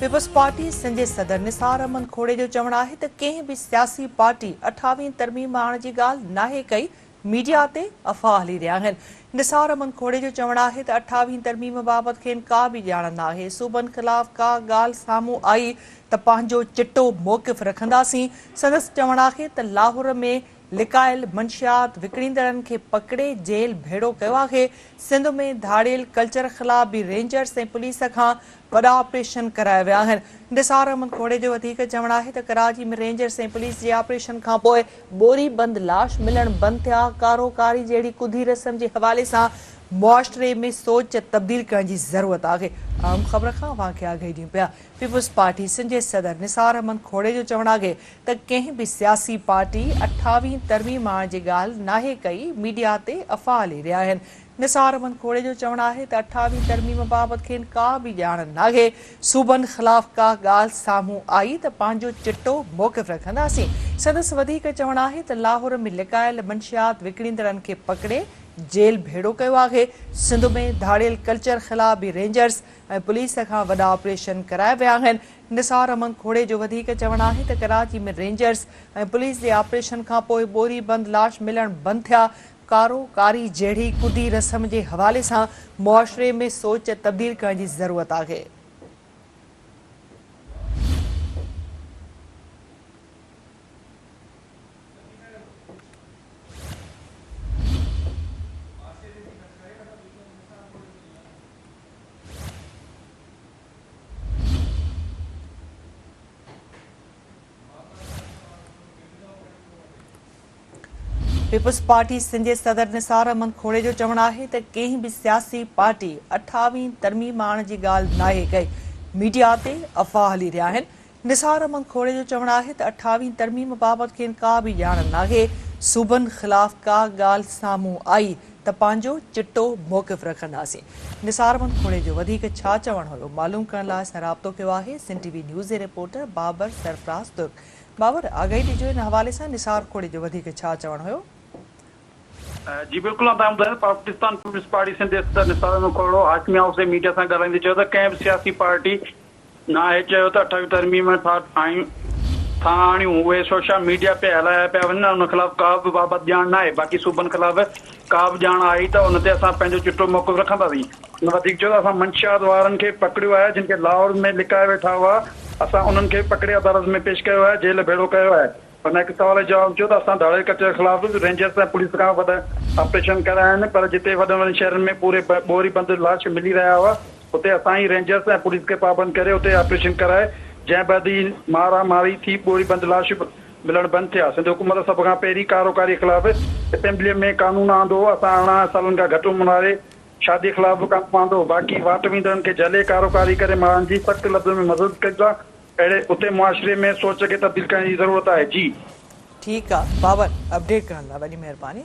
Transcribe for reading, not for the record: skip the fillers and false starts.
Peoples party Sindh جي صدر نثار احمد کوڙي جو چوڻ آهي ته ڪنهن به سياسي پارٽي اٺاويهين ترميم آڻڻ جي ڳالهه ناهي ڪئي، ميڊيا تي افواهه هلي رهيا آهن. نثار احمد کوڙي جو چوڻ آهي ته اٺاويهين ترميم بابت کين ڪا به ڄاڻ ناهي، صوبن خلاف ڪا ڳالهه سامهون آئي ته پنهنجو چٽو موقف رکنداسين. سندس چوڻ آهي ته لاهور ۾ لڪايل منشيات وڪڻيندڙن کي پڪڙي جيل ڀيڙو ڪيو آهي، سنڌ ۾ ڌاڙيل ڪلچر خلاف به رينجرز ۽ پوليس کان وڏا آپريشن ڪرايا ويا آهن. نثار احمد کوڙي جو وڌيڪ چوڻ آهي ته ڪراچي ۾ رينجرز ۽ پوليس جي آپريشن کانپوء ٻوري بند لاش ملڻ بند ٿيا، ڪارو ڪاري جهڙي ڪڌي رسم جي حوالي سان معاشري ۾ سوچ تبديل ڪرڻ جي ضرورت آهي. اهم خبر کان اوهان کي آگاهي ڏيون پيا. پيپلز پارٽي سنڌ جي صدر نثار احمد کوڙي جو چوڻ آهي ته ڪنهن به سياسي پارٽي اٺاويهين ترميم آڻڻ جي ڳالهه ناهي ڪئي، ميڊيا تي افواهه هلي رهيا آهن. نثار احمد کوڙي جو چوڻ آهي ته اٺاويهين ترميم بابت کين ڪا به ڄاڻ ناهي، صوبن خلاف ڪا ڳالهه سامهون آئي ته پنهنجو چٽو موقف رکنداسين. سندس وڌيڪ چوڻ آهي ته لاهور ۾ لڪايل منشيات وڪڻيندڙن کي پڪڙي جيل ڀيڙو ڪيو آهي، سنڌ ۾ ڌاڙيل ڪلچر خلاف به رينجرز ۽ پوليس کان وڏا آپريشن ڪرايا ويا آهن. نثار احمد کوڙي جو وڌيڪ چوڻ آهي ته ڪراچي ۾ رينجرز ۽ پوليس جي آپريشن کانپوء ٻوري بند لاش ملڻ بند ٿيا، ڪارو ڪاري جهڙي ڪڌي رسم جي حوالي سان معاشري ۾ سوچ تبديل ڪرڻ جي ضرورت آهي. پيپلز پارٽي سنڌ جي صدر نثار احمد کوڙي جو چوڻ آهي ته ڪنهن به سياسي پارٽي اٺاويهين ترميم آڻڻ جي ڳالهه ناهي ڪئي، ميڊيا تي افواهه هلي رهيا آهن. نثار احمد کوڙي جو چوڻ آهي ته اٺاويهين ترميم بابت کين ڪا به ڄاڻ ناهي، صوبن خلاف ڪا ڳالهه سامهون آئي ته پنهنجو چٽو موقف رکنداسين. نثار احمد کوڙي جو وڌيڪ ڇا چوڻ هيو معلوم ڪرڻ لاء اسان رابطو ڪيو آهي سنڌ ٽي وي نيوز جي رپورٽر بابر سرفراز ترڪ. بابر، آگاهي ڏجو ان حوالي سان نثار کوڙي جو وڌيڪ ڇا چوڻ هيو؟ جي بلڪل آئون تهان ٻڌايان ته پاڪستان پيپلز پارٽي سنڌ جي صدر نثار احمد کوڙو هاشمي هائوس تي ميڊيا سان ڳالهائيندي چيو ته ڪنهن به سياسي پارٽي ناهي چيو ته اٺاويهه ترميم ٿا ٺاهيون ٿا آڻيون اهي سوشل ميڊيا پي هلايا پيا وڃن ان خلاف ڪا به بابت ڄاڻ ناهي باقي صوبن خلاف ڪا به ڄاڻ آئي ته ان تي اسان پنهنجو چٽو موقف رکنداسين. هن وڌيڪ چيو ته اسان منشيات وارن کي پڪڙيو آهي جن کي لاهور ۾ لڪائي ويٺا هئا، اسان انهن کي پڪڙي عدالت ۾ پيش ڪيو آهي، جيل ڀيڙو ڪيو آهي. هن هڪ سوال جي جواب ۾ چيو ته اسان ڌاڙيل ڪچري خلاف رينجرز ۽ پوليس کان وڏا آپريشن ڪرايا آهن پر جتي وڏن وڏن شهرن ۾ پوري ٻوري بند لاش ملي رهيا هئا اتي اسان ئي رينجرز ۽ پوليس کي پابند ڪري اتي آپريشن ڪرائي جنهن بعد ئي مارا ماري ٿي ٻوري بند لاش ملڻ بند ٿيا. سنڌ حڪومت سڀ کان پهرين ڪارو ڪاري خلاف اسيمبليء ۾ قانون آندو، اسان 18 سالن کان گهٽ عمر واري شادي خلاف به قانون آندو، باقي واٽ ويندڙن کي جهلي ڪارو ڪاري ڪري مارڻ جي سخت لفظن ۾ مذمت ڪجي ٿا، اهڙي اتي معاشري ۾ سوچ کي تبديل ڪرڻ جي ضرورت آهي. جي. ٺيڪ آ بابر اپڊيٽ ڪرڻ لاء وڏي مهرباني.